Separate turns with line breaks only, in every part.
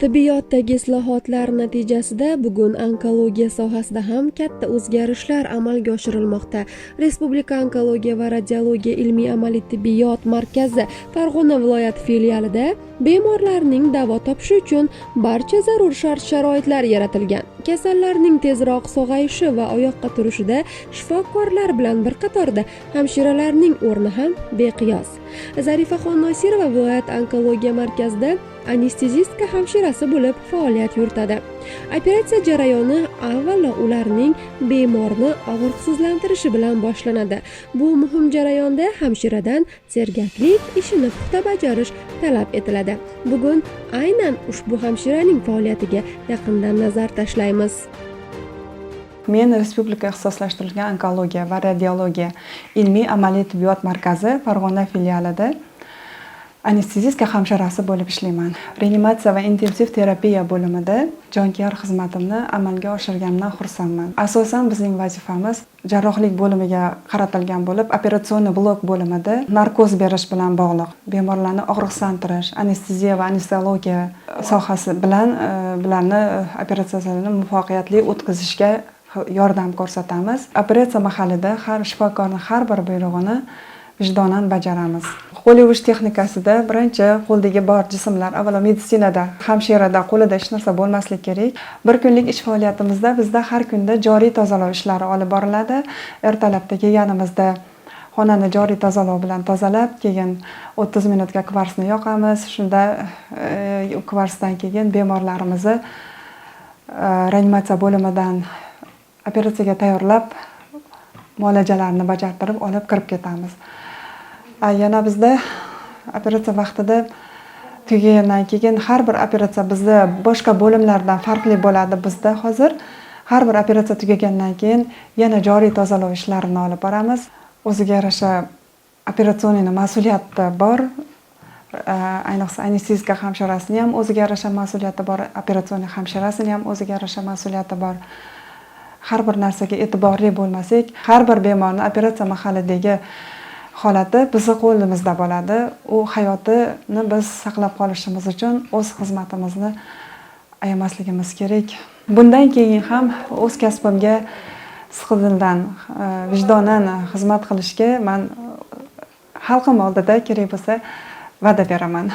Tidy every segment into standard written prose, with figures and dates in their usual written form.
Tibbiyotdagi islohotlar natijasida bugun onkologiya sohasida ham katta o'zgarishlar amalga oshirilmoqda. Respublika onkologiya va radiologiya ilmiy amaliy tibbiyot markazi Farg'ona viloyati filialida bemorlarning davo topishi uchun barcha zarur shart sharoitlar yaratilgan. Kasallarning tezroq sog'ayishi va oyoqqa turishida shifokorlar bilan bir qatorda hamshiralarning o'rni ham beqiyos. Zarifaxon Nosirova viloyat onkologiya markazida anestezistka hamshirasi bo'lib faoliyat yuritadi. Operatsiya jarayoni avvalo ularning bemorni og'riqsizlantirishi bilan boshlanadi. Bu muhim jarayonda hamshiradan sergaklik, ishini puxta bajarish talab etiladi. Bugun aynan ushbu hamshiraning faoliyatiga yaqindan nazar tashlaymiz.
Men Respublika ixtisoslashtirilgan onkologiya va radiologiya ilmiy amaliy tibbiyot markazi Farg'ona filialida anestezistka hamshirasi bo'lib ishlayman. Reanimatsiya va intensiv terapiya bo'limida jonkuyar xizmatimni amalga oshirganimdan xursandman. Asosan bizning vazifamiz jarrohlik bo'limiga qaratilgan bo'lib, операционный blok bo'limida narkoz berish bilan bog'liq bemorlarni og'riqsizlantirish, anesteziya va anesteziologiya sohasi bilan bularni operatsiyalarini muvaffaqiyatli o'tkazishga yordam ko'rsatamiz. Operatsiya mahalida har shifokorni har bir buyrug'ini vijdonan bajaramiz. Qo'l yuvish texnikasida birinchi qo'ldagi bor jismlar, avvalo meditsinada hamshirada qo'lida hech narsa bo'lmasligi kerak. Bir kunlik ish faoliyatimizda bizda har kunda joriy tozalov ishlari olib boriladi. Ertalabda kelganimizda xonani joriy tozalov bilan tozalab, keyin 30 minutga kvarsni yoqamiz. Shunda kvarsdan keyin bemorlarimizni reanimatsiya bo'limidan operatsiyaga tayyorlab, muolajalarni bajartirib olib kirib ketamiz. Yana bizda operatsiya vaqtida tugagandan keyin har bir operatsiya bizda boshqa bo'limlardan farqli bo'ladi. Bizda hozir har bir operatsiya tugagandan keyin yana joriy tozalov ishlarini olib boramiz. O'ziga yarasha операционный mas'uliyati bor. Ayniqsa anestezika hamshirasini ham o'ziga yarasha mas'uliyati bor, операционный hamshirasini ham o'ziga yarasha mas'uliyati bor. Har bir narsaga e'tiborli bo'lmasak, har bir bemorni operatsiya mahalidagi holati bizni qo'limizda bo'ladi. U hayotini biz saqlab qolishimiz uchun o'z xizmatimizni ayamasligimiz kerak. Bundan keyin ham o'z kasbimga sidqidildan, vijdonan xizmat qilishga man xalqim oldida kerak bo'lsa va'da beraman.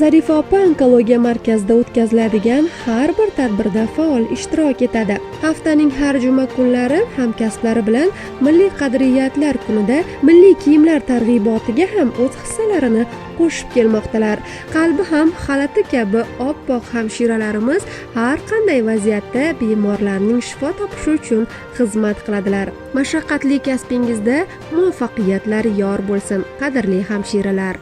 Zarifa opa onkologiya markazida o'tkaziladigan har bir tadbirda faol ishtirok etadi. Haftaning har juma kunlari hamkasblari bilan Milliy qadriyatlar kunida milliy kiyimlar targ'ibotiga ham o'z hissalarini qo'shib kelmoqdalar. Qalbi ham xalati kabi oppoq hamshiralarimiz har qanday vaziyatda bemorlarning shifo topishi uchun xizmat qiladilar. Mashaqqatli kasbingizda muvaffaqiyatlar yor bo'lsin, qadrli hamshiralar.